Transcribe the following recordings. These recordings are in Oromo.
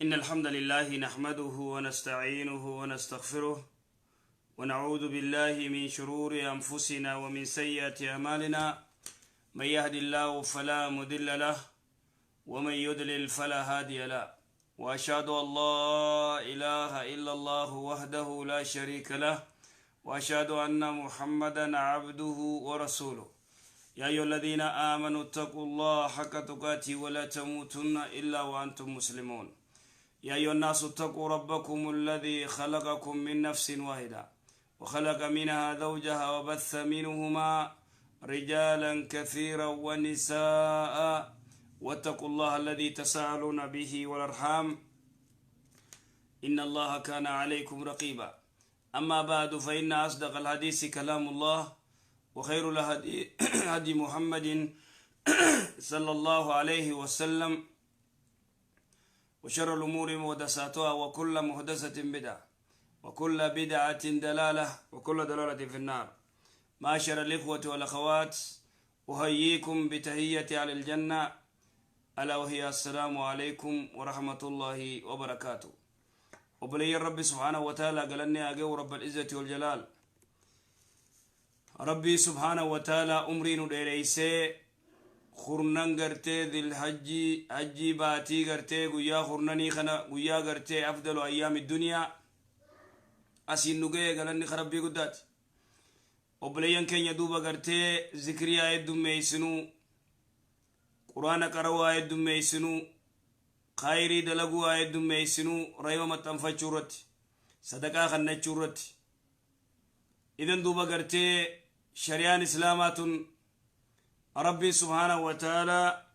إن الحمد لله نحمده ونستعينه ونستغفره ونعوذ بالله من شرور أنفسنا ومن سيئات أعمالنا. من يهد الله فلا مضل له ومن يضلل فلا هادي له، وأشهد أن لا إله إلا الله وحده لا شريك له، وأشهد أن محمدا عبده ورسوله. يا أيها الذين آمنوا اتقوا الله حق تقاته ولا تموتن إلا وأنتم مسلمون. يا أيها الناس اتقوا ربكم الذي خلقكم من نفس واحدة وخلق منها زوجها وبث منهما رجالا كثيرا ونساء، واتقوا الله الذي تساءلون به والأرحام إن الله كان عليكم رقيبا. أما بعد، فإن أصدق الحديث كلام الله، وخير الهدي هدي محمد صلى الله عليه وسلم، وشر الأمور محدثاتها، وكل محدثة بدعة، وكل بدعة دلالة، وكل دلالة في النار. معاشر الإخوة والأخوات، أحييكم بتحية على الجنة، ألا وهي السلام عليكم ورحمة الله وبركاته. وبلي ربي سبحانه وتعالى قالني أجو رب العزة والجلال. ربي سبحانه وتعالى عمري نديريسي خرنان غرتي ذي الحج حجي باتي غرتي غيا خرناني خنا غيا غرتي أفضل أيام الدنيا أسين نجي قالني خربي قدات. وبليان كن يدوب غرتي ذكريا يدوم ميسنو قرآن قروا يدوم ميسنو خيري دلقوا يدوم ميسنو رأيو متنفجورت صدقا خنجورت. إذن دوبا غرتي شريان إسلامات ربي سبحانه وتعالى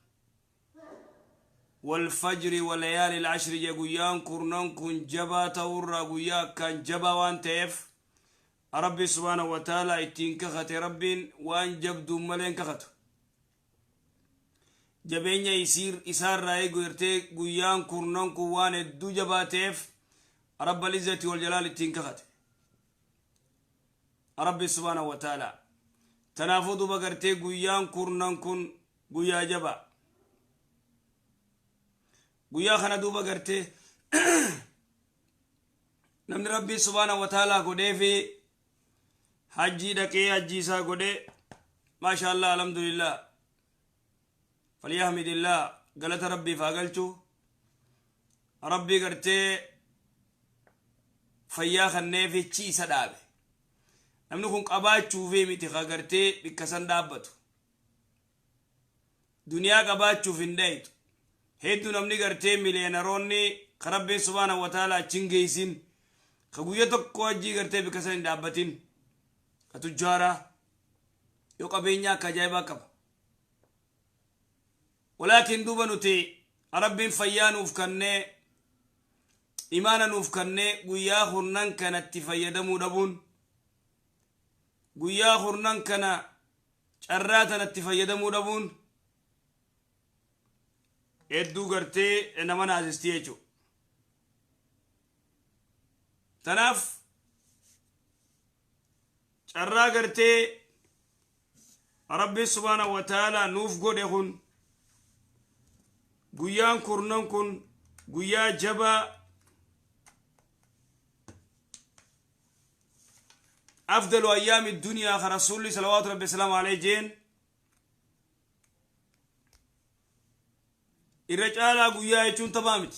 والفجر والليالي العشر يقويان كرنان كن جبا تورا قويا كان جبا وان تيف ربي سبحانه وتعالى اتين كخت ربي وان جبدو ملين كخت جبين يسير إسار رأي قويرتي قويان كرنان كوان الدو جبا تيف رب العزة والجلال اتين كخت ربي سبحانه وتعالى. تنافض بقرتي قويان كرنان كن قويا جبا قويا خنا دوبا قرتي نمن ربي سبحانه وتعالى قده في حجي دكي حجي سا قده ما شاء الله الحمد لله فليحمد الله غلط ربي فاقلتو ربي قرتي فيا خنه في چي سدابه. namni kun qabaachuuf miti gartee bikka san dhaabbatu duniyaa qabaachuuf hin dhayitu. Hedduu namni gartee miliyoonaroonni ka rabbiin subhaanahu wa ta'ala achiin geessin ka guyyaa tokko hajjii gartee bikka san hin dhaabbatin ka tujjaaraa yoo qabeenyaa akka ajaa'ibaa qaba. Walaakin duuba nuti rabbiin fayyaa nuuf kennee imaana nuuf kennee guyyaa hurnan kanatti fayyadamuu dhabuun guyyaa hurnan kana carraa tanatti fayyadamuu dhabuun hedduu gartee nama naasisti jechuudha. Tanaaf carraa gartee rabbi subhaanahu wa ta'ala nuuf godhe kun guyyaan kurnan kun guyyaa jabaa أفضل أيام الدنيا رسول صلوات ربي السلام عليه جين الرجال قويا يجون تبامت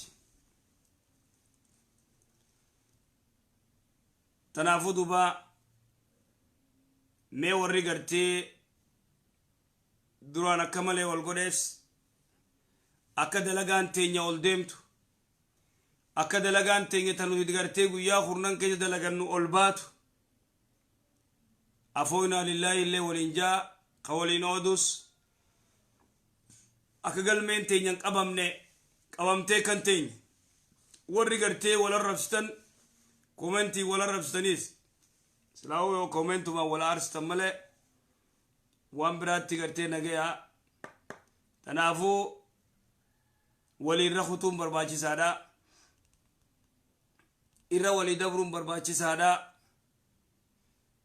تنافضوا با مي وري قرتي درانا كمالي والقدس أكد لغان تينيا والديمتو أكد لغان تينيا تنو قرتي قويا خرنان كيجا دلغانو أولباتو أفونا لله اللي ولنجا قولين أودوس أكجل مين تين قبمنا قبمتي كنتين ورجرتي ولا رفستن كومنتي ولا رفستنيس سلاو كومنتو ما ولا أرستن ملأ وان برات تجرتي نجيا تنافو ولي رخوتهم برباجي سادا إرا ولي دبرهم برباجي سادا.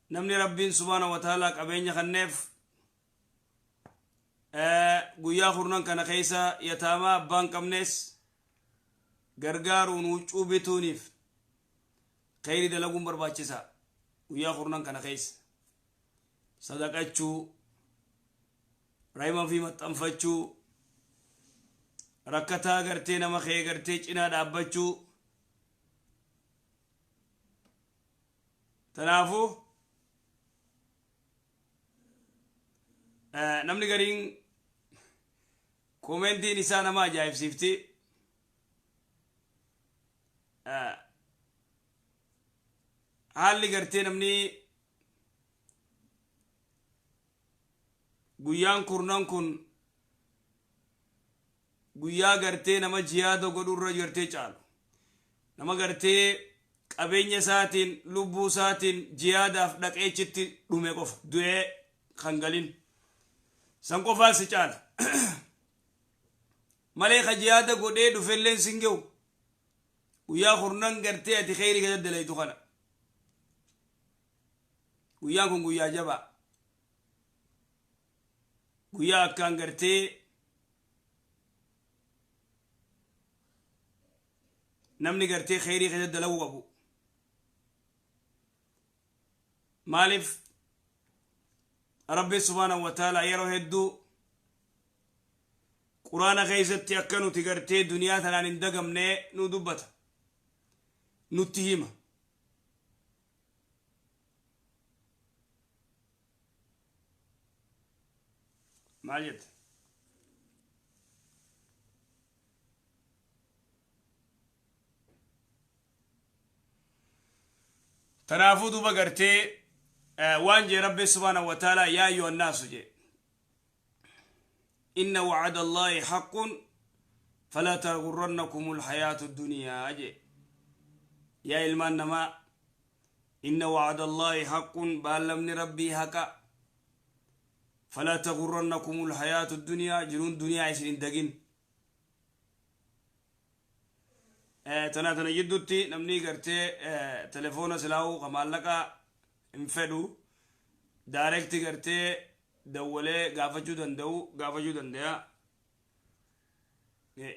namni rabbiin subhaanahu wa ta'ala qabeenya kanneef guyyaa kurnan kana keessa yataamaa abbaan qabnes Gargaaruun huccuu bituuniif kheyri dalaguun barbaachisaa. Guyyaa kurnan kana keessa sadaqachuu, rahima fi maxxanfachuu, rakkataa gartee nama kee gartee cinaa dhaabbachuu. Tanaafuu namni gariin koomentiin isaa nama ajaa'ibsiifti. Haalli gartee namni guyyaan kurnan kun guyyaa gartee nama jihaada godhurra gartee caalu, nama gartee qabeenya isaatiin lubbuu isaatiin jihaadaaf dhaqeechitti dhume qofa du'ee kan galin san qofaa si caala malee ka jihaada godhee dhufelleen sin ge'u. Guyyaa kurnan gartee ati kheyrii keessatti dalaytu kana, guyyaan kun guyyaa jabaa, guyyaa akkaan gartee namni gartee kheyrii keessatti dalaguu qabu. Maaliif? Rabbi subhaanahu wa ta'ala yeroo hedduu quraana keessatti akka nuti gartee duniyaa tanaan hin dagamne nu dubbata, nutti hima. Maal jette? Tanaafuu duuba gartee waan jee Rabbi subhaanahu wa ta'ala: yaa ayyuha annaasu jee, inna wa'ada Allaahi haqqun falaa taghurrannakum alhayaatu duniyaa jee. Yaa ilmaan namaa, inna wa'ada Allaahi haqqun, baallamni Rabbii haqa, falaa taghurrannakum alhayaatu duniyaa, jiruun duniyaa isin hin dagin. Tana tana jidduutti namni gartee telefoona silaa'uu ka maallaqa hin fedhu direct gartee dawwalee gaafachuu danda'u gaafachuu danda'a,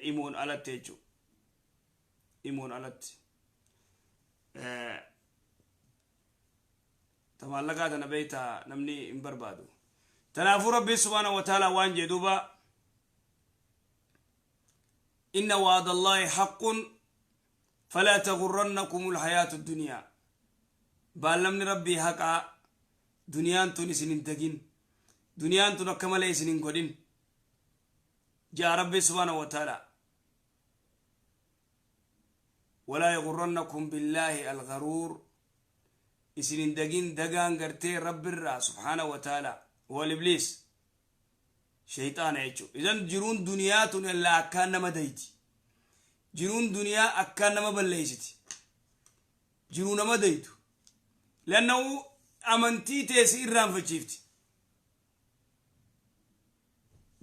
imoon alatti jechuudha. Imoon alatti. Ta maallaqaa tana beektaa namni hin barbaadu. Tanaafuu Rabbi subhaanahu wa ta'ala waan jee duuba: inna wa'ada Allaahi haqqun falaa taghurrannakum alhayaatu duniyaa, baallamni Rabbii haqaa, duniyaan tun isin hin dagin, duniyaan tun akka malee isin hin godhin jaa Rabbi subhaanahu wa ta'ala. Walaa yaghurrannakum billaahi algharuur, isin hin dagin dagaan gartee Rabbirraa subhaanahu wa ta'ala, wal ibliis sheyxaana jechuu. Idan jiruun duniyaa tun illaa akkaan nama dayti, jiruun duniyaa akkaan nama balleeysiti, jiruu nama daytu lannahu amantii tee si irraanfachiifti,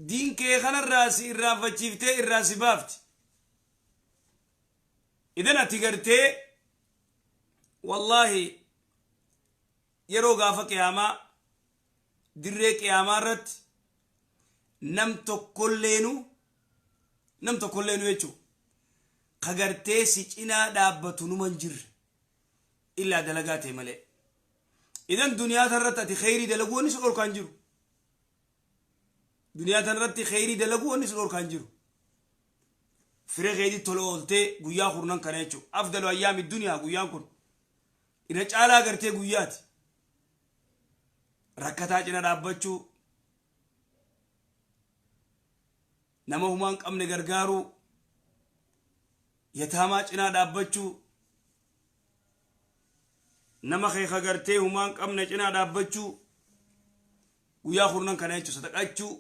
diin kee kanarraa si irraanfachiiftee irraa si baafti. Idan ati gartee wallaahi yeroo gaafa qiyaamaa dirree qiyaamaa irratti nam tokkolleenu, nam tokkolleenu jechuu, ka gartee si cinaa dhaabbatu numa hin jirre illaa dalagaa ta'e malee. Idan duniyaa tanarratti ati kheyrii dalaguu wanni si dhorkaa hin jiru. Duniyaa tanarratti kheyrii dalaguu wanni si dhorkaa hin jiru. Fira keetii tola ooltee guyyaa kurnan kana jechuudha. Afdalu ayyaami duniyaa, guyyaan kun irra caalaa gartee guyyaati. Rakkataa cina dhaabbachuu, nama humaa hin qabne gargaaruu, yataamaa cinaa dhaabbachuu, nama kee ka gartee humaa hin qabne cinaa dhaabbachuu, guyyaa kurnan kana jechuun sadaqachuu,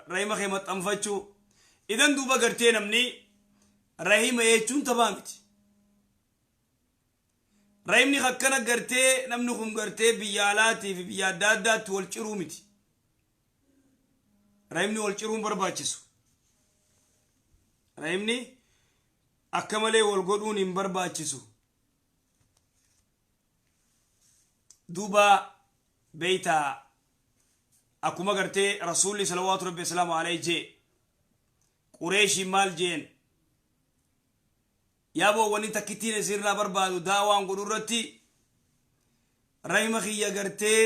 rahima kee maxxanfachuu. Idan duuba gartee namni rahima jechuun taphaa miti. Rahimni akkana gartee namni kun gartee biyya alaatii fi biyya adda addaatti wal ciruu miti. Rahimni wal ciruun barbaachisu. Rahimni akka malee wal godhuun hin barbaachisu. Duuba beeytaa akkuma gartee Rasuulli salawaatu Rabbi wasalaamu alayhi jee, Qureeshii maal jeen? Yaaboo, wanni takkittiin isinirraa barbaadu daawaan godhu irratti rahima kiyya gartee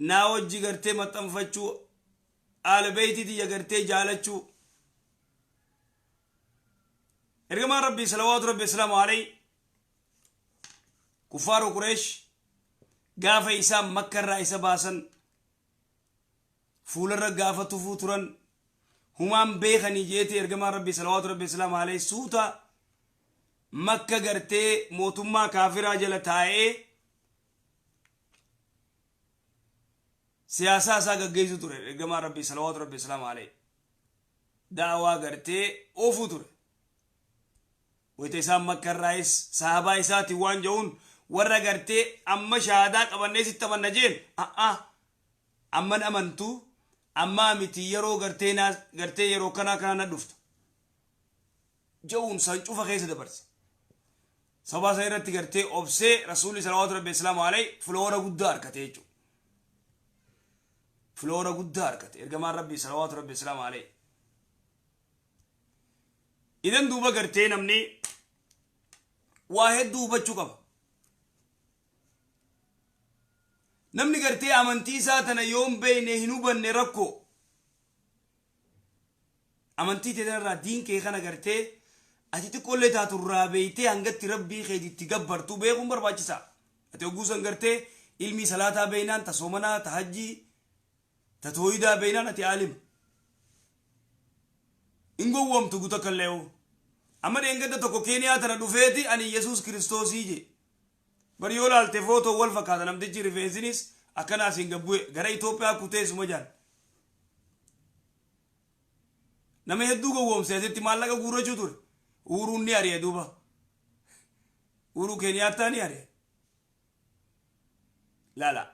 naa wajji gartee maxxanfachuu, aala beeytii tiyya gartee jaalachuu. Ergamaan Rabbii salawaatu Rabbi islaamu alayhi, kuffaaru Qureesh gaafa isaan Makka irraa isa baasan, fuularra gaafa tufuu turan, humaan beekanii jeeti, ergamaan Rabbii salawaatu Rabbi islaamu alayhi suuta Makka gartee mootummaa kaafiraa jala taa'ee siyaasaa isaa gaggeessu ture. Ergamaan Rabbii salawaatu Rabbi islaamu alayhi daawaa gartee oofuu ture. Wayita isaan Makka irraayis sahabaa isaatiin waan jedhuun, warra gartee amma shahaadaa qabannee sitti amanna jeen, a'a, amman amantu, ammaa miti, yeroo gartee naa gartee yeroo kanaa kana na dhufta je'uun san cufa keessa dabarse. Sababa san irratti gartee obsee Rasuulli salawaatu Rabbi islaamu alayhi filoora guddaa argate jechuudha. Filoora guddaa argate ergamaan Rabbii salawaatu Rabbi islaamu alayhi. Idan duuba gartee namni waa hedduu hubachuu qaba. Namni gartee amantii isaa tana yoon beekne, hin hubanne, rakkoo. Amantii tee tanarraa, diin kee kana gartee ati xiqqoollee taatu irraa beeytee hangatti Rabbii keeti itti gabbartu beekuun barbaachisaa. Ati hogguu san gartee ilmii salaataa beeynaan, ta soomanaa, ta hajjii, ta tooyidaa beeynaan, ati aalima. Hin gowwoomtu guta kallee'u. Amma dheengadda tokko Keeniyaa tana dhufeeti ani Yesuus Kiristoosii jee. Bar yoo laalte footoo wal fakkaata, namtichi rifeensinis akkana asiin gabbu'e gara Itoophiyaa kutee suma jaan. Nama hedduu gowwoomse, asitti maallaqa guurrachuu ture. Uhuruun ni ari'e duuba. Uhuruu Keeniyaattaa ni ari'e. Laala.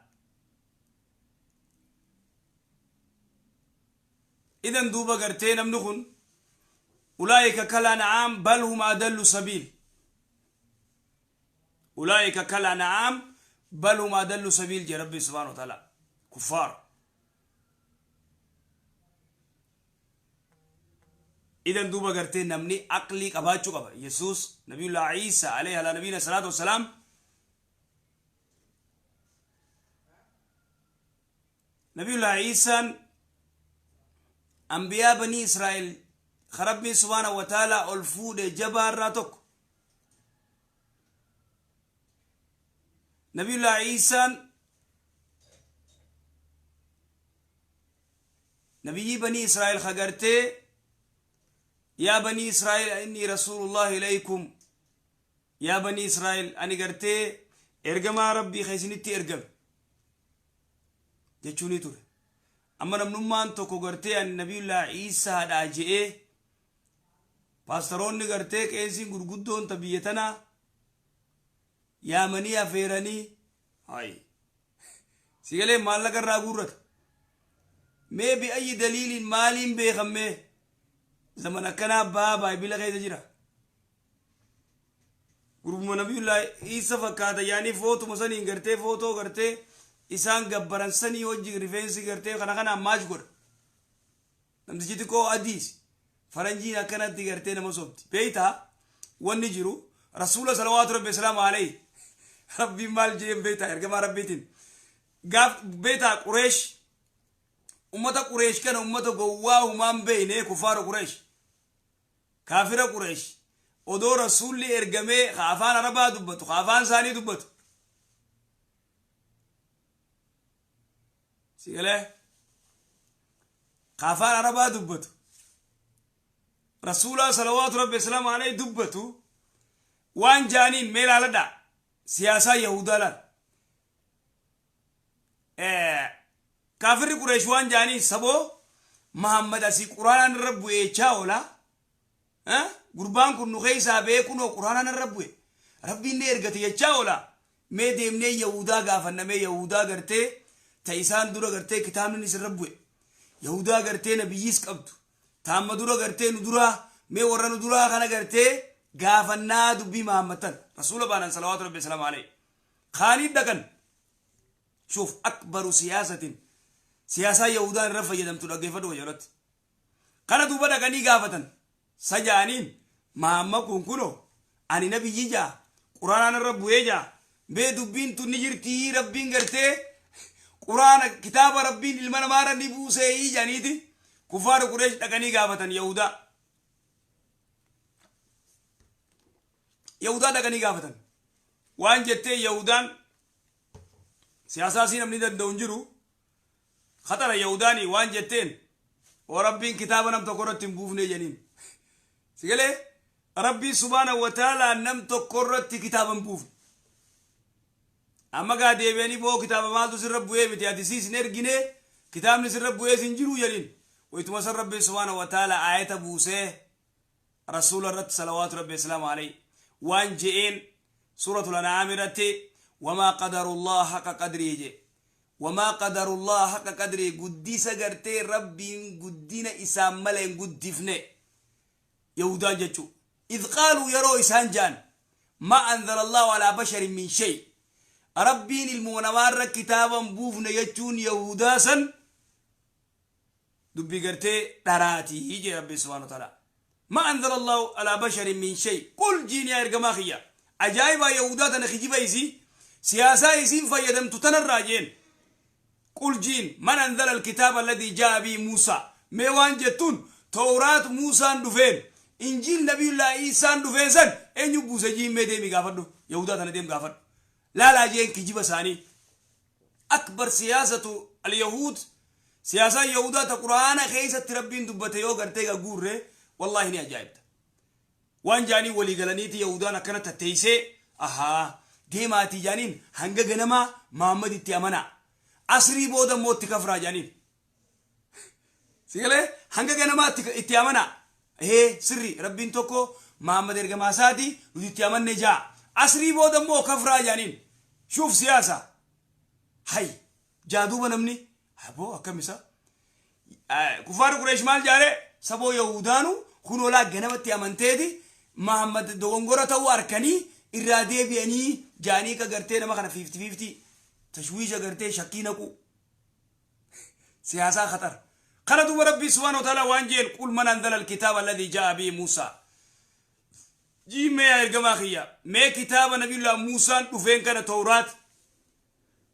Idan duuba gartee namni kun ulaa'ika kal an'aam bal hum adallu sabiil. Ulaa'ika kal an'aam bal hum adallu sabiil jee Rabbi subhaanahu wa ta'ala. Kuffaar. Idan duuba gartee namni aqlii qabaachuu qaba. Yesuus, Nabiyullah Iisa alayhi ala nabiyina salaatu wassalaam, Nabiyullah Iisaan anbiyaa banii Israa'el ka Rabbiin subhaanahu wa ta'ala ol fuudhe jabaarraa tokko. Nabiyullah Iisaan nabiyyii banii Israa'el ka gartee yaa banii Israa'el, inni rasuulullahi ilaykum, yaa banii Israa'el, ani gartee ergamaa Rabbii ka isinitti ergame jechuuni ture. Amma namnummaan tokko gartee ani Nabiyullah Iisaadhaa je'ee, paastaroonni gartee qeensiin gurguddoon ta biyya tanaa yaamanii afeeranii, hayi, sigalee maallaqa irraa guurrata. Mee bi'ayyi daliiliin, maaliin beekammee zaman akkanaa baa baayibila keessa jira? Gurbuma Nabiyullah Iisa fakkaata yaanii footuma saniin gartee footoo gartee isaan gabbaran sanii wajji rifeensi gartee kana kanaan maash godha. Namtichi xiqqoo adiis faranjiin akkanatti gartee nama sobdi. Beeytaa, wanni jiru Rasuula salawaatu Rabbi islaamu alayhi Rabbiin maal jeen beeytaa? Ergamaa Rabbiitiin gaaf beeytaa, Qureesh, ummata Qureesh kana, ummata gowwaa humaan beeyne, kuffaaru Qureesh, kaafira Qureesh, odoo Rasuulli ergamee ka afaan Arabaa dubbatu, ka afaan isaanii dubbatu, sigalee ka afaan Arabaa dubbatu, Rasuulaa salawaatu Rabbi islaamu alayhi dubbatu, waan jaaniin mee laaladha. Siyaasaa Yahudaa laal. Kaafirri Qureesh waan jaaniin, saboo Mahammad asii quraanaan irra bu'eechaa oola. Gurbaan kun nu keessaa beekunoo quraanaan irra bu'e, Rabbiin ni ergate jechaa oola. Mee deemnee Yahudaa gaafanna. Mee Yahudaa gartee ta isaan dura gartee kitaabni irra bu'e, Yahudaa gartee nabiyyiis qabdu, taamma dura gartee nu duraa, mee warra nu duraa kana gartee gaafannaa dubbii Mahammad tan. Rasuula baanan salawaatu Rabbi salaamu alayhi kaanii dhaqan. Shuuf, akbaru siyaasatin, siyaasaa Yahudaan irra fayyadamtu dhaggeeffadhu. Kajalatti kana duuba dhaqanii gaafatan. Sajaaniin Mahamma kun kunoo ani nabiyyi jaa quraanaan irra bu'ee jaa mee dubbiin tun ni jirtii rabbiin gartee quraana kitaaba rabbiin ilma namaarra ni buusee jedhaniiti kufaara Qureesh dhaqanii gaafatan. Yahudaa Yahudaa dhaqanii gaafatan. Waan jettee Yahudaan siyaasaa sii namni danda'u hin jiru khatara. Yahudaanii waan jetteen oo rabbiin kitaaba nam tokko irratti hin buufne jedhaniin. Sigalee rabbii subhaanahu wa ta'ala nam tokko irratti kitaaba hin buufne. Amma gaa deebi'anii boo kitaaba maaltu sirra bu'ee miti, ati siis hin ergine, kitaabni sirra bu'ee sin jiru jedhin. Wayituma san rabbiin subhaanahu wa ta'ala ayata buusee rasuula irratti salawaatu rabbi islaamu alayhi waan je'een suuratul an'aam irratti wamaa qadarullah haqa qadrii je, wamaa qadarullah haqa qadrii, guddisa gartee rabbiin guddina isaan malee hin guddifne yahudaan jechuu. Idh qaaluu, yeroo isaan ja'an, ma anzala allahu alaa basharin min shay, rabbiin ilmuma namaarra kitaaban buufne jechuun yahudaa san dubbii gartee dharaatii jee rabbi subhaanahu wa ta'ala. Ma anzala allahu alaa basharin min shay. Qul jiin yaa ergamaa kiyya, ajaa'ibaa yahudaa tana kijiba isii siyaasaa isiin fayyadamtu tanarraa jeen. Qul jiin man anzala alkitaaba alladii jaa'a bihi Muusaa, mee waan jettuun tooraat Muusaan dhufeen, injiil nabiyullaa Iisaan dhufeen san eenyu buuse jiin. Mee deemi gaafadhu yahudaa tana, deem gaafadhu laalaa jeen kijiba isaanii. Akbar siyaasatu alyahuud, siyaasaan yahudaa ta quraana keessatti rabbiin dubbate yoo gartee gaguurre wallaahi ni ajaa'ibta. Waan jaanii walii galaniiti yahudaan akkana tatteeysee ahaa deemaatii jaaniin hanga ganamaa Muhammad itti amanaa, asrii booda immoo itti kafraa jaaniin. Sigalee hanga ganamaa itti amanaa, hee sirri rabbiin tokko, Muhammad ergamaa isaati, nuti itti amanne jaa, asrii booda immoo kafraa jaaniin. Shuuf siyaasa hay jaa. Duuba namni aboo akkam isa kufaarri Qureesh maal jaare? Saboo yahudaanu kun olaa ganamatti amanteeti Muhammad dogongora ta'uu arkanii irraa deebi'anii jaanii ka gartee nama kana 50-50 tashwiisha gartee shakkii naqu siyaasaa khatar kana. Duuba rabbii subhaanahu wa ta'ala waan jeen qul man anzala alkitaaba alladhii jaa'a bihi Muusaa jii, mee yaa ergamaa kiyya, mee kitaaba nabiyullah Muusaan dhufeen kana, tawraat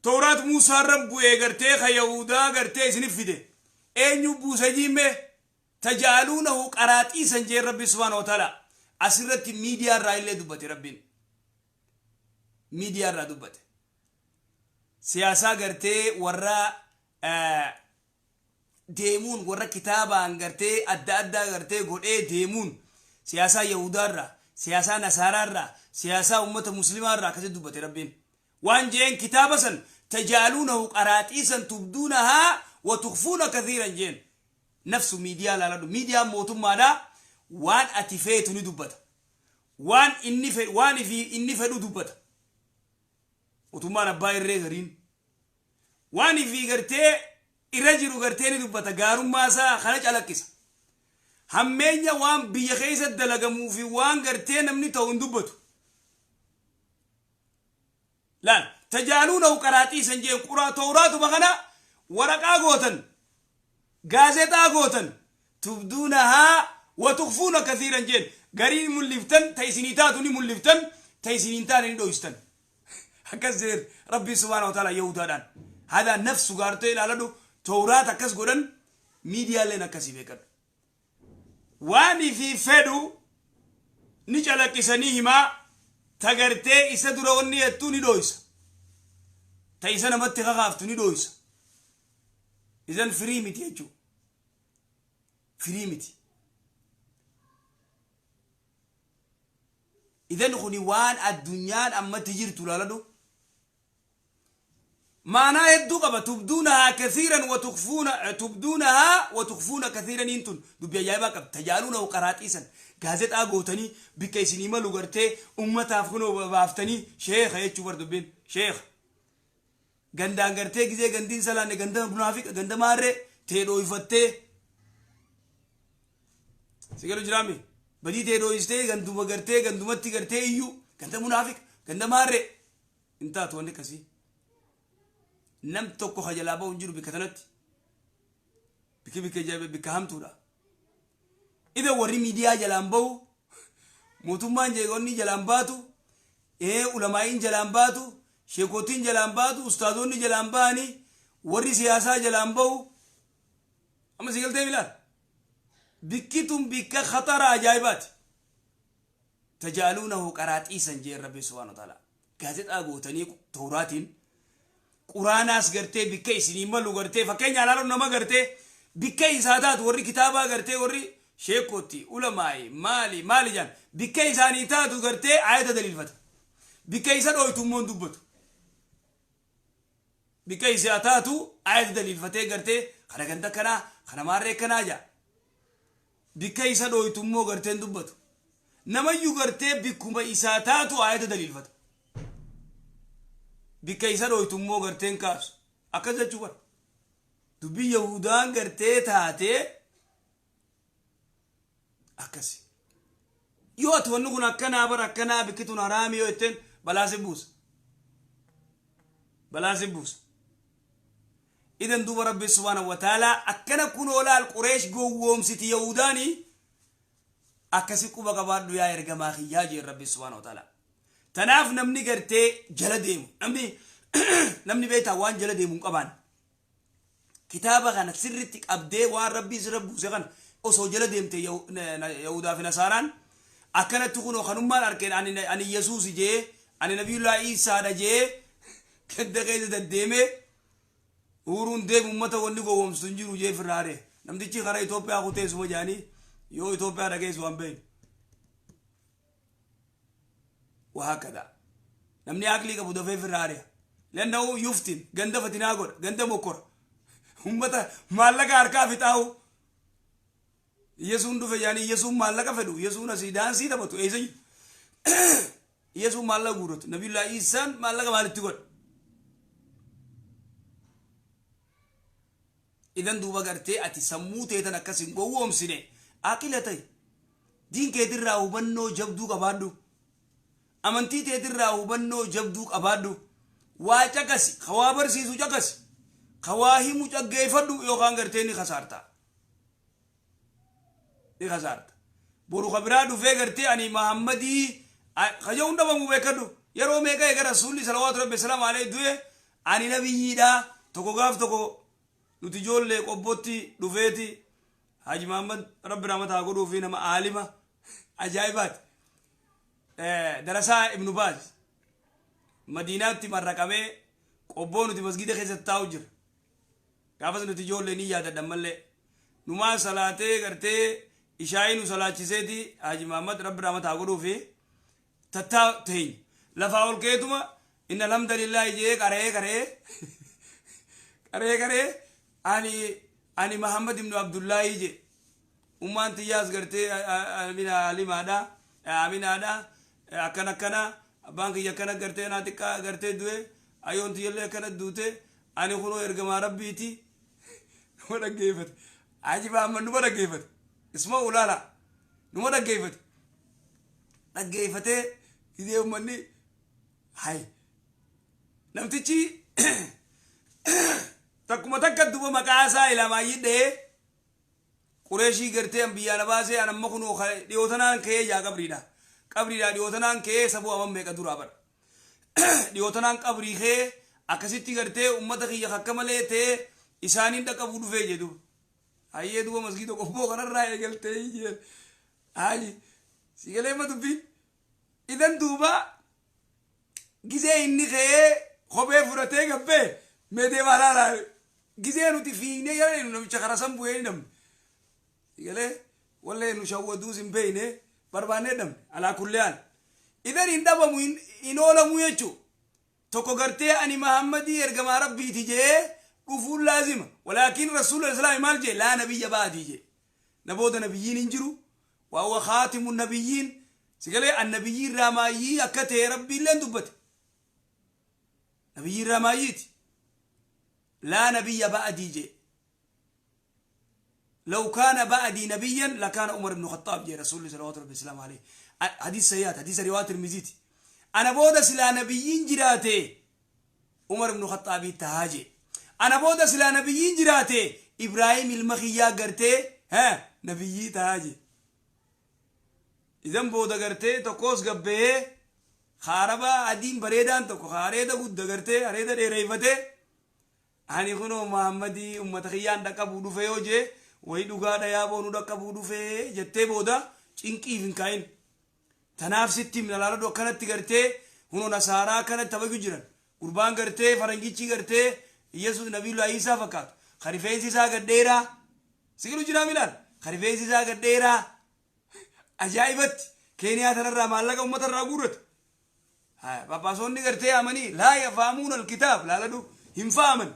tawraat Muusaarra bu'ee gartee ka yahudaa gartee isinif fide eenyu buuse jiimme. Tajaaluunahu qaraaxiisan jeen rabbi subhaanahu wa ta'ala. Asirratti miidiyaa irraa illee dubbate, rabbiin miidiyaa irraa dubbate. Siyaasaa gartee warra deemuun warra kitaabaan gartee adda addaa gartee godhee deemuun siyaasaa yahudaarraa, siyaasaa nasaaraarraa, siyaasaa ummata muslimaarraa akkasitti dubbate rabbiin. Waan jeen kitaaba san tajaaluunahu qaraaxiisan tubduunahaa wa tukfuuna kathiiran jeen. Nafsu miidiyaa laaladhu, miidiyaan mootummaadha waan ati feetu ni dubbata, waan inni fedhu, waan ifii inni fedhu dubbata. Mootummaan abbaa irree gariin waan ifii gartee irra jiru gartee ni dubbata, gaarummaa isaa kana calaqqisa, hammeenya waan biyya keessa dalagamuu fi waan gartee namni ta'u hin dubbatu. Laal tajaaluunahu qaraaxiisan jeen. Quraa tawraatuma kana waraqaa gootan, gaazexaa gootan, tubduunahaa wa tukfuuna kathiiran jeen. Garii mul'iftan, ta isinii taatu ni mul'iftan, ta isinii hin taane ni dhoystan. Akkas jedheen rabbiin subhaanahu wa ta'ala yahudaadhaan. Hadaa nafsu gaartee ilaaladhu, tawraat akkas godhan, miidiyaaleen akkasii beekadhu. Waan ifii fedhu ni calaqqisanii himaa, ta gartee isa dura wanni jettu ni dhoysa, ta isa namatti kakaaftu ni dhoysa. Isan firii miti jechuu, firii miti. Idan kuni waan addunyaan ammatti jirtu ilaaladhu. Maanaa hedduu qaba. Tubduunahaa kathiiran wa tukfuuna, tubduunahaa wa tukfuuna kathiiraniin tun dubbii ajaa'ibaa qabdi. Tajaaluunahu qaraaxiisan, gaazexaa gootanii bikka isinii malu gartee ummataaf kunoo baaftanii sheeka jechuu bar. Dubbiin sheeka gandaan gartee gizee gandiin salaanne ganda munaafiqa ganda maarree tee dhooyfattee si galu jiraami badii tee dhooystee ganduma gartee gandumatti gartee iyyuu ganda munaafiqa ganda maarree hin taatu. Wanni akkasii nam tokko ka jalaa bahu hin jiru bikka tanatti, bikki bikka bikka hamtuudha. Ida warri miidiyaa jalaan bahu Mootummaan jeeqonni jalaan baatu, ulamaa'iin jalaan baatu, sheekotiin jalaan baatu, ustaazonni jalaan ba'anii, warri siyaasaa jalaan bahu. Amma si galtee bilaal, bikki tun bikka khatara ajaa'ibaati. Tajaaluunahu qaraaxiisan jeen Rabbi subhaanahu wa ta'ala. Gaazexaa gootanii Tawraatiin Quraanaas gartee bikka isinii malu gartee, fakkeenya alaaluun nama gartee bikka isaa taatu, warri kitaabaa gartee, warri sheekotti, ulamaa'i, maali maali jaan, bikka isaanii taatu gartee ayata daliilfata. Bikka isa dhooytu immoo hin dubbatu. Bikka isaa taatu ayata daliilfatee gartee kana ganda kanaa kana maarree kanaa jaa. Bikka isa dhooytu immoo gartee hin dubbatu. Namayyuu gartee bikkuma isaa taatu ayata daliilfata. Bikka isa dhooytu immoo gartee hin kaasu. Akkas jechuu bara. Dubbii Yahudaan gartee taatee akkasi. Yoo ati wanni kun akkanaa bara akkanaa, bikki tun haraami yoo jetteen, balaa si buusa. Balaa si buusa. Idan duuba Rabbi subhaanahu wa ta'ala akkana kunoo laal, Qureesh gowwoomsiti Yahudaanii, akkasi quba qabaadhu yaa ergamaa kiyyaa jeen Rabbi subhaanahu wa ta'ala. Tanaaf namni gartee jala deemu, namni beektaa waan jala deemu hin qabaan. Kitaaba kana sirritti qabdee waan Rabbii sirra buuse kana osoo jala deemte, Yahudaa fi Nasaaraan akkanatti kunoo kanummaan arkeen ani Yesuus jee, ani Nabiyullaa Iisaadha jee ganda keessa deddeemee huuruun deemu, ummata wanni gowwoomsitu hin jiru jee firraare. Namtichi karaa Itoophiyaa kuteessuma jaanii yoo Itoophiyaa dhageessu waan beeknu. Wahaakada. Namni aqlii qabu dafee firraare. Lanna'u yuftin ganda fatinaa godha, ganda mokkora. Ummata maallaqa harkaa fixaa'u. Yesuun dhufe jaanii Yesuun maallaqa fedhu, Yesuun asii daansii taphatu eessa jiru? Yesuun maallaqa guurratu. Nabiyullaa Iisaan maallaqa maalitti godha? Idan duuba gartee ati sammuu teetan akkas hin gowwoomsine, aqila ta'i. Diin keetirraa hubannoo jabduu qabaadhu. Amantii teetirraa hubannoo jabduu qabaadhu. Waa caqasi, ka waa barsiisu caqasi. Ka waa himu caggeeffadhu, yookaan gartee ni kasaarta. Ni kasaarta. Boru ka biraa dhufee gartee ani Mahammadii ka jedhu dhabamu beekadhu. Yeroo meeqa eega Rasuulli salawaatu Rabbi salaamu alayhi du'e ani nabiyyiidha, tokko gaaf tokko nuti ijoollee Qobbootti dhufeeti, Haji Mahammad Rabbi rahmata haa godhuu fi nama aalima ajaa'ibaati. Darasaa Ibnu Baaz Madiinaatti marraqamee Qobboo nuti masgida keessatti taa'u jira. Gaafas nuti ijoollee ni yaadadhan mallee. Numaa salaatee gartee ishaayii nu salaachiseeti Haji Mahammad Rabbi rahmata haa godhuu fi tattaa teenya. Lafaa ol keetuma inna alhamdulillahi jee qara'ee qara'ee qara'ee qara'ee ani Mahammad ibnu Abdullahi jee. Ummaan tiyyaas gartee Amina Alimaadha, Aminaadha, akkana akkana, abbaan kiyya akkana gartee naa xiqqaa gartee du'e, ayoon tiyyallee akkana duute, ani kunoo ergamaa Rabbiiti. Numa dhaggeeffate. Haji Mahammad numa dhaggeeffate. Isma ulaala numa dhaggeeffate. Dhaggeeffatee gizee uummanni hay namtichi takkuma takka duba maqaa isaa ilaamaa dha'ee Qureeshii gartee an biyyaa na baasee, an amma kunoo dhiyootanaan ka'ee jaa qabriidha. Qabriidha dhiyootanaan ka'ee, sabuu aman meeqa duraa bara. Dhiyootanaan qabrii ka'ee akkasitti gartee ummata kiyya kakka malee ta'ee isaaniin dhaqqabuu dhufee jedhu. Hayyee duba masgiida Qobboo kanarraa eegaltee jeen. Hayi si galee ma dubbiin. Idan duuba gizee inni ka'ee kophee fudhatee gabbee mee deemaa laalaa, gizee nuti fiignee yeroo nu namicha kara san bu'ee ni dhabne. Si galee wallee nu shawwaduus hin beekne, barbaannee dhabne alaa kullee haal. Idan hin dhabamu, hin oolamu jechuu. Tokko gartee ani Mahammadii ergamaa Rabbiiti jee dhufuun laazima. Walaakin Rasuulli Islaami maal jee? Laa nabiyya ba'dii jee. Na booda nabiyyiin hin jiru. Waa huwa khaatimu nabiyyiin. Si galee an nabiyyii irraa maayyii akka ta'e Rabbiilleen dubbate. Nabiyyii irraa maayyiiti. Laa nabiyya ba'dii jee. لو كان بعدي نبيا لكان عمر بن الخطاب جي رسول الله صلى الله عليه وسلم عليه. حديث سيئات، حديث رواية ترمذي. أنا booda silaa nabiyyiin jiraate Umar ibn Khaxaabii tahaa. Ana booda silaa nabiyyiin jiraate Ibraahim ilma kiyyaa gartee nabiyyii tahaa. Idan booda gartee tokkos gabbee haaraba adiin bareedaan tokko areeda gudda gartee areeda dheereeffatee ani kunoo Muhammadii ummata kiyyaan dhaqqabuu dhufe yoo jee, wayi dhugaadha yaaboo nu dhaqqabuu dhufe jettee booda cinqiif hin kaa'in. Tanaaf sitti himna, laaladhu. Akkanatti gartee hunoo nasaaraa akkanatti taphachuu jiran. Gurbaan gartee farangichi gartee Yesus Nabiyyullaa Iisaa fakkaatu ka rifeensi isaa gad dheeraa sigilu jiraa milaal, ka rifeensi isaa gad dheeraa ajaa'ibatti Keeniyaa tanarraa maallaqa uummata irraa guurrate. Paappaasonni gartee amanii laa yafaamuun alkitaab, laaladhu, hin fa'aman.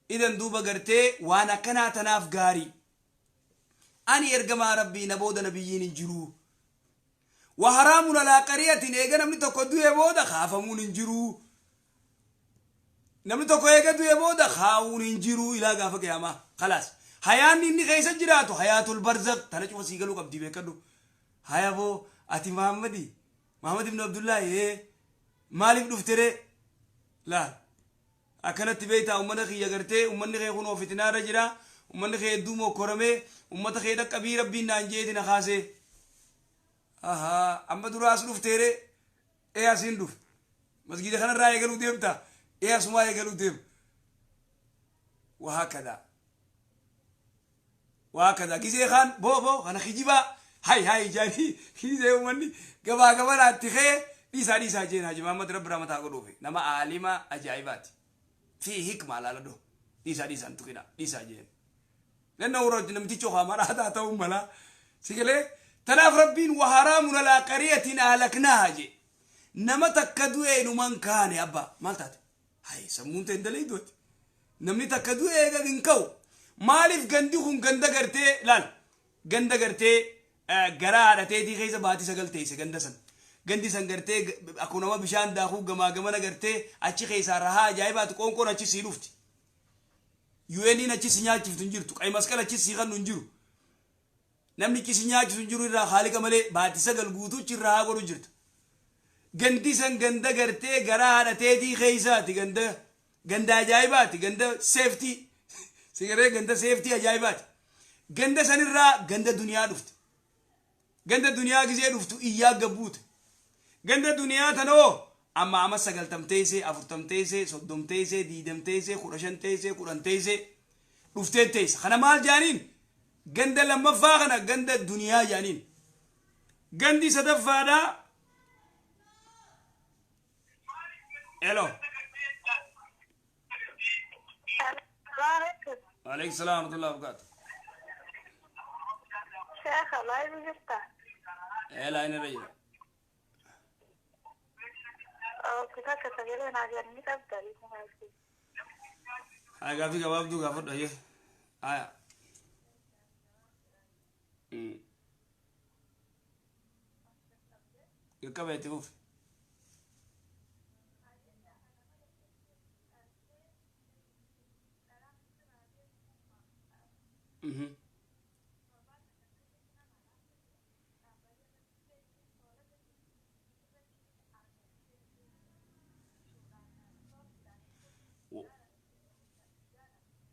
Idan duuba gartee waan akkanaa tanaaf gaarii. Ani ergamaa Rabbii, na booda nabiyyiin hin jiru. Wa haraamun alaa qariyatin, eega namni tokko du'e booda kaafamuun hin jiru. Namni tokko eega du'e booda kaa'uun hin jiru ilaa gaafa qiyaamaa. Khalaas. Hayaanni inni keessa jiraatu hayaatul barzak tana cufa sii galuu qabdii beekadhu. Haya boo, ati Muhammadi, Muhammad ibn Abdullahi, maaliif dhuftere? Laal. Akkanatti beektaa, ummata kiyya gartee ummanni kee kunoo fitinaarra jira, ummanni kee hedduu mokkoramee, ummata kee dhaqqabii Rabbiin naan jeeti na kaasee. Ahaa, amma duraas dhufteere? Ee, asiin dhufe. Masgiida kanarraa eegaluu deemta? Ee, asumaa eegaluu deema. Wahaakada wahaakada gizee kaan boo boo kana kijibaa hay hay jaanii gizee ummanni gabaa gabanaatti kee dhiisaa dhiisaa jeen. Haji Mahammad Rabbi rahmataa godhuufi, nama aalima ajaa'ibaati fi hikmaa, laaladhu, dhiisaa dhiisaan tuqina dhiisaa jeen. Lanna warra namtichi okaa maraataa ta'uu mala sigalee. Tanaaf Rabbiin waharaamun alaa qariyatin ahlaknaaha jee. Nama takka du'e inuman kaane. Abbaa, maal taate? Hay, sammuun ta'e hin du'ate. Namni takka du'e eega hin ka'u. Maaliif? Gandi kun ganda gartee, laal, ganda gartee garaa haadhateetii keessa baatii 9 teesse. Ganda san, gandi san gartee akkuma nama bishaan daakuu gamaa gamana gartee achi keessaa rahaa ajaa'ibaati. Qoonqoon achi sii dhufti. UN'n achi si nyaachiftu hin jirtu. Qayi masqala achi sii kannu hin jiru. Namni achi si nyaachisu hin jiru irraa haaliqa malee. Baatii 9 guutuu achi irraa haa godhu jirta. Gandi san ganda gartee garaa haadhateetii keessaati. Ganda ajaa'ibaati. Ganda safety sigaree, ganda safety ajaa'ibaati. Ganda sanirraa ganda duniyaa dhufte. Ganda duniyaa gizee dhuftu iyyaa gabbuute. Ganda duniyaa tanoo amma ama 90 teessee, 40 teessee, 30 teessee, 20 teessee, 15 teessee, 10 teessee dhuftee teessa. Kana maal jaaniin? Ganda lammaffaa kana ganda duniyaa jaaniin. Gandi sadaffaadhaa. Hello. Alaikum salaam wa rahmatullahi wa barakatuh. Sheekha, live jirta? Ee, line irra jira. Takka sagalee naa jennii qabda. Haa, gaafii gabaabduu gaafadhu. Ayyee. Haya. Qaqqaba, itti fufi.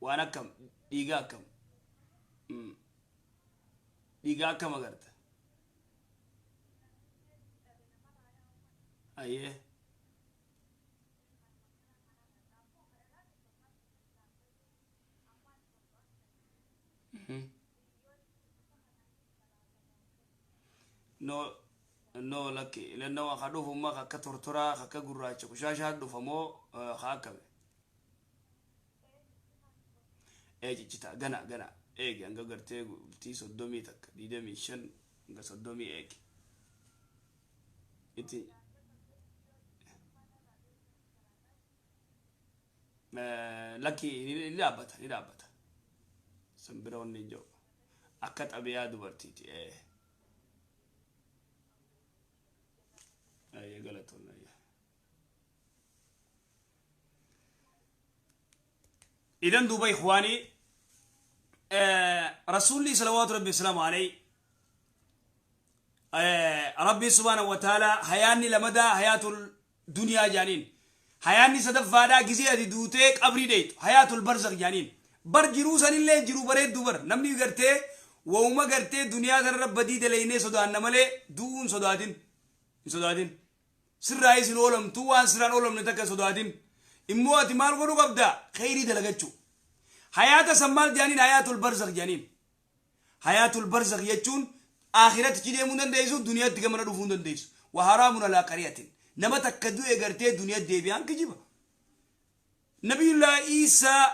Waan akkam dhiiga akkam dhiiga akkam agarta? Ayyee. No, lakki, lannoo ka dhufu ma akka tortoraa, akka gurraacha kushaashaa dhufa moo ka akkami? Ee, ciccita gana gana eegi hanga gartee bultii 31, 25 hanga 30 eegi itti. Lakki, ni dhaabbata, ni dhaabbata. San bira wanni hin jiru, akka xabiyaa dubartiiti. Ee, ayyee, galatoon, ayyee. Idan duuba ikhwaanii, rasuulli salawaatu rabbi wasalaamu alayhi, Rabbi subhaanahu wa ta'ala, hayaanni lamadaa hayaatul duniyaa jaaniin. Hayaanni sadaffaadhaa gizee ati duutee qabrii dheeytu hayaatul barzakh jaaniin. Bar jiruu sanillee jiruu bareedduu. Bar namni gartee Wauma gartee duniyaa tanarra badii dalaynee sodaanna malee du'uu hin sodaatin. Hin sodaatin. Sirraayis hin oolamtu waan sirraan oolamne takka hin sodaatin. Immoo ati maal godhuu qabda? Kheyrii dalagachuu. Hayaata san maal jedhaniin? Hayaatul barzakh jedhaniin. Hayaatul barzakh jechuun aakhiratichi deemuu hin dandeessu, duniyaatti gamana dhufuu hin dandeessu. Wa haraamun alaa qariyatin. Nama takka du'e gartee duniyaatti deebi'aan kijiba. Nabiyullahi Iisaa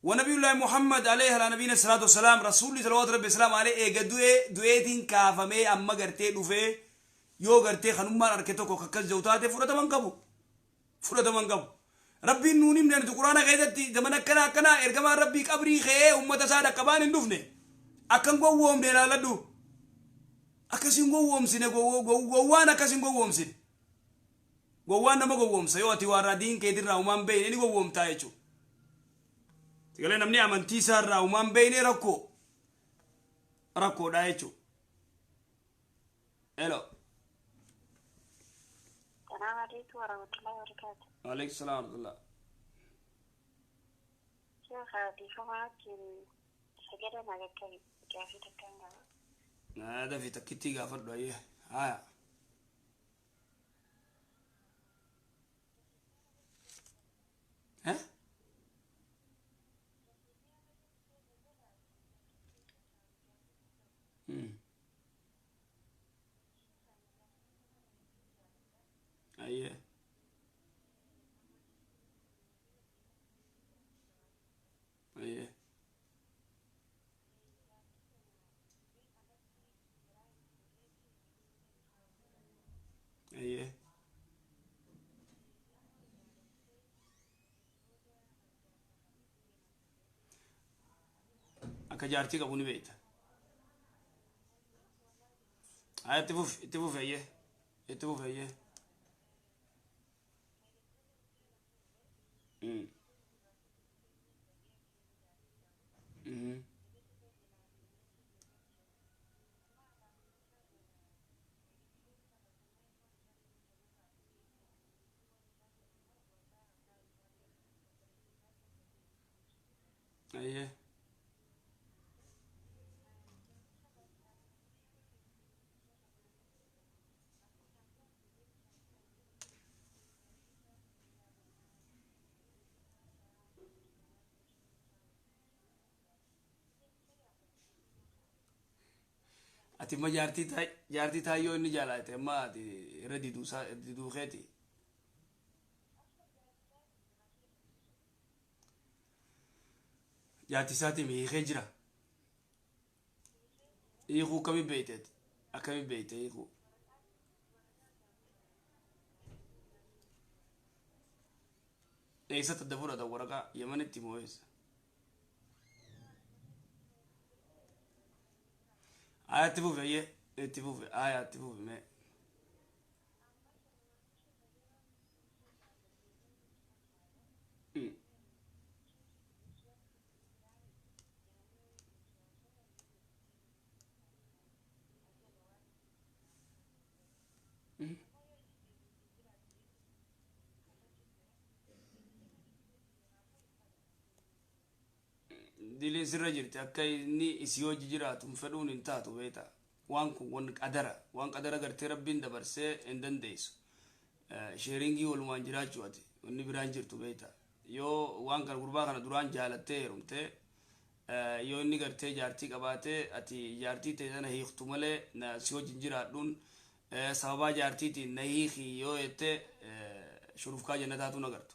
wa Nabiyullahi Muhammad alayhi ala nabiyina salaatu wassalaam Rasuulli salawaatu rabbi wassalaam alayhi eega du'ee du'eetiin kaafamee amma gartee dhufee yoo gartee kanummaan arke tokko kakkas jedhu taate fudhatama hin qabu. Fudhatama hin qabu. Rabbiin nuun himne nuti quraana keessatti zaman akkana akkanaa ergamaan rabbii qabrii ka'ee ummata isaa dhaqqabaan hin dhufne. Akkan gowwoomne ilaaladhu. Akkas hin gowwoomsine gowwaan akkas hin gowwoomsine. Gowwaan nama gowwoomsa yoo ati waarraa diin keetirraa humaan beeyne ni gowwoomtaa jechuudha. Sigalee namni amantii isaa irraa humaan beeyne rakkoo rakkoodha jechuudha. Hello. Salaamu alaikum warahmatullahi wabarakatuh. Waalaikum salaam warahmatullah. Sheekh dhiifama wajjin sagalee na qaqqabi gaafii takkaan qaba. Naa dafi takkittii gaafadhu ayyee. Haya. Eh? Ayyee. Ayyee. Ayyee. Akka jaartii qabu ni beekta. Haa itti fufi itti fufi ayyee itti fufi ayyee. Ayyee. Ati imma jaartii taa jaartii taayyoo inni jaalaate amma ati irra diduu isaa diduu keeti. Jaartii isaatiin hiikee jira. Hiikuu akkamii beekte ati? Akkamii beekte hiikuu? Eessatti adda fudhata waraqaa Yamanitti moo eessa? Aya itti fufi ayyee itti fufi aya itti fufi mee. Diliin sirra jirti akka inni isii hojii jiraatu hin fedhuun hin taatu beekta. Waan kun wan qadara waan qadara gartee rabbiin dabarsee hin dandeessu. Sheeringii walumaan jiraachuu ati wanni biraan jirtu beekta. Yoo waan kana gurbaa kana duraan jaalattee heerumtee yoo inni gartee jaartii qabaatee ati jaartii ta'e sana hiiktu malee na si wajjin jiraadhuun sababaa jaartiitiin na hiiki yoo jette shurufkaa jannataatu nagartu.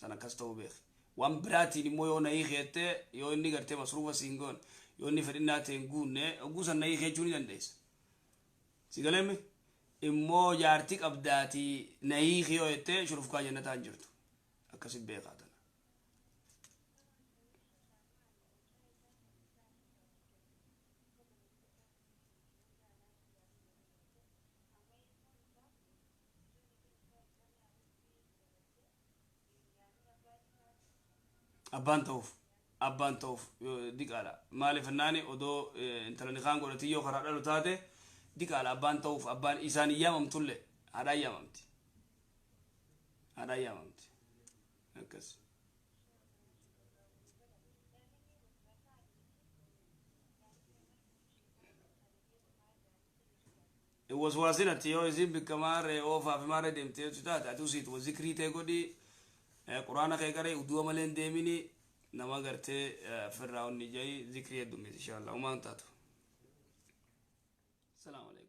San akkas ta'uu beeki. Waan biraatiin immoo yoo na hiiki jette yoo inni gartee masruufa siin goone yoo inni fedhinnaa ta'e hin guunne hogguu san na hiiki jechuu ni dandeessa. Si galeemi? Immoo jaartii qabdaatii na hiiki yoo jette shurufkaa jannataa hin jirtu. Akkasi beekaa tana. Abbaan ta'uuf abbaan ta'uuf diqaadha. Maaliif jennaani odoo intala nikaan godhatii yoo karaa dhalu taate diqaadha abbaan ta'uuf abbaan isaan hin yaamamtullee haadhaan yaamamti. Haadhaan yaamamti. Akkas. Hin waswaasin ati. Yoo isin bikka maarree oofaa fi maarree deemtee jechu taate, ati usiituma zikrii ta'e godhi, quraana kee qaree, udu'a malee hin deemini, nama gartee firraa onni jahi, zikrii heddummeessi. Inshallah umaan taatu. Salaamu alaikum.